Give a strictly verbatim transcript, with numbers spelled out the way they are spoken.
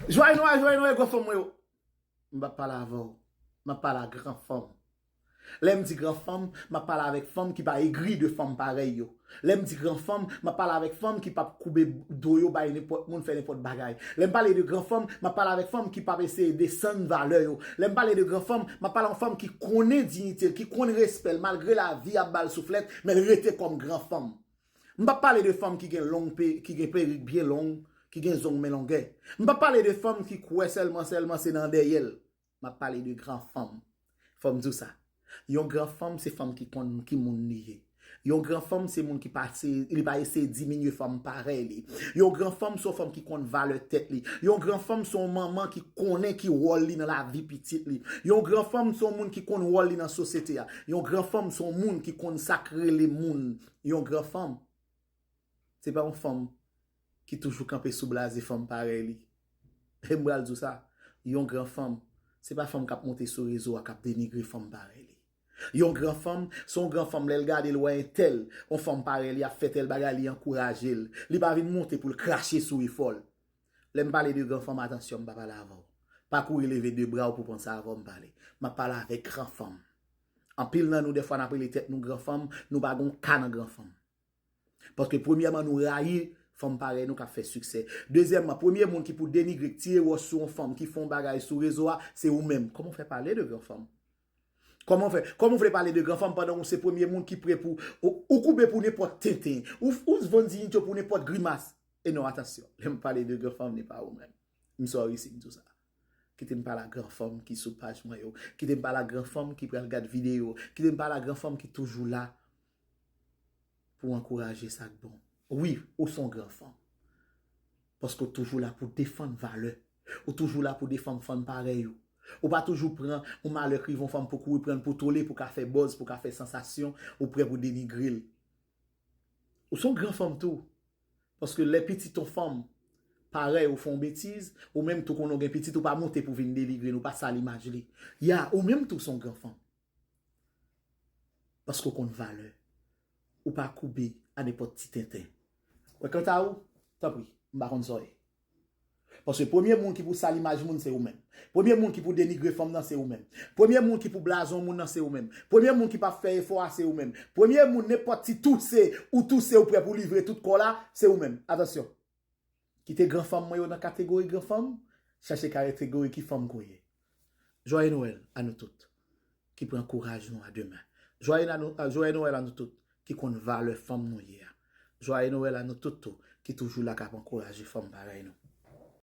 Jwaye Nwèl, jwaye Nwèl, gran fanm mwen yo. M p ap pale avè w. M ap pale a gran fanm. Lè m di gran fanm, m ap pale avèk fanm ki pa egri de fanm parèy yo. Lè m di gran fanm, m ap pale avèk fanm ki p ap koube do yo bay nenpòt moun, fè nenpòt bagay. Lè m pale de gran fanm, m ap pale avèk fanm ki p ap eseye desann valè yo. Lè m pale de gran fanm, m ap pale yon fanm ki konnen diyite l, ki konn respè l, malgre lavi ap ba l souflèt, men l rete kòm gran fanm. M p ap pale de fanm ki gen long pe, ki gen perik byen long, ki gen zong men longè. M p ap pale de fanm ki kwè sèlman, sèlman se nan dèyè l. M ap pale de gran fanm. Fò m di w sa. Yon gran fanm se fanm ki konn ki moun li ye. Yon gran fanm se moun ki pa se, li pa eseye diminye fanm parèy li. Yon gran fanm se yon fanm ki konn valè tèt li. Yon gran fanm se yon manman ki konnen ki wòl li nan lavi pitit li. Yon gran fanm se yon moun ki konn wòl li nan sosyete a. Yon gran fanm se yon moun ki konn sa k rele moun. Yon gran fanm, se pa yon fanm ki toujou kanpe sou blaze fanm parèy li. E m pral di w sa, yon gran fanm, se pa fanm k ap monte sou rezo a k ap denigre fanm parèy li. Yon gran fanm, se yon gran fanm, lè l gade l wè entèl, yon fanm parèy li ap fè tèl bagay, li ankouraje l. Li pa vin monte pou l krache sou efò l. Lè m pale de gran fanm, atansyon, m pa pale avè w. Pa kouri leve de bra w pou panse avè w m pale. M ap pale avèk gran fanm. Anpil nan nou, dèfwa, n ap rele tèt nou gran fanm, nou pa gen yon ka nan gran fanm. Paske premyèman, nou rayi fanm parèy nou k ap fè siksè. Dezyèmman, premye moun ki pou denigre, k tire wòch sou yon fanm ki fè yon bagay sou rezo a, se ou menm. Kòman w fè pale de gran fanm? Kòman w fè, kòman w vle pale de gran fanm pandan w se premye moun ki pre pou, ou, ou koube pou nenpòt tenten. Ou, ou vann diyite w pou nenpòt grimas. E non, atansyon, lè m pale de gran fanm, li pa ou menm. M sorry si m di w sa. Kite m pale a gran fanm ki sou paj mwen yo. Kite m pale a gran fanm ki pral gad videyo. Kite m pale a gran fanm ki toujou la pou ankouraje sa k bon. Wi, ou se yon gran fanm. Paske w toujou la pou defann valè. Ou toujou la pou defann fanm parèy ou. Ou pa toujou pran yon malè k rive yon fanm pou kouri pran l pou tole, pou ka fè buzz, pou ka fè sansasyon, ou prè pou denigre l. Ou se yon gran fanm tou. Paske lè pitit yon fanm parèy ou fè yon betiz, ou menm tou konnen w gen pitit, ou pa monte pou vin denigre l, ou pa sal imaj li. Ya, ou menm tou se yon gran fanm. Paske w konn valè. Ou pa koube a nenpòt ti tenten. Wè, kanta ou, tanpri, m pa konn sa w ye. Paske premye moun ki pou sal imaj moun, se ou menm. Premye moun ki pou denigre fanm nan, se ou menm. Premye moun ki pou blaze yon moun nan, se ou menm. Premye moun ki p ap fè efò a, se ou menm. Premye moun, nenpòt ti touse ou touse, ou prè pou livre tout kò w la, se ou menm. Atansyon. Kite gran fanm mwen yo nan kategori gran fanm, chache kategori ki fanm ke w ye. Jwaye Nwèl a nou tout ki pran kouraj nou a de men. Jwaye, jwaye Nwèl a nou tout ki konn valè fanm nou ye a. Jwaye Nwèl a nou tout tou ki toujou la k ap ankouraje fanm parèy nou.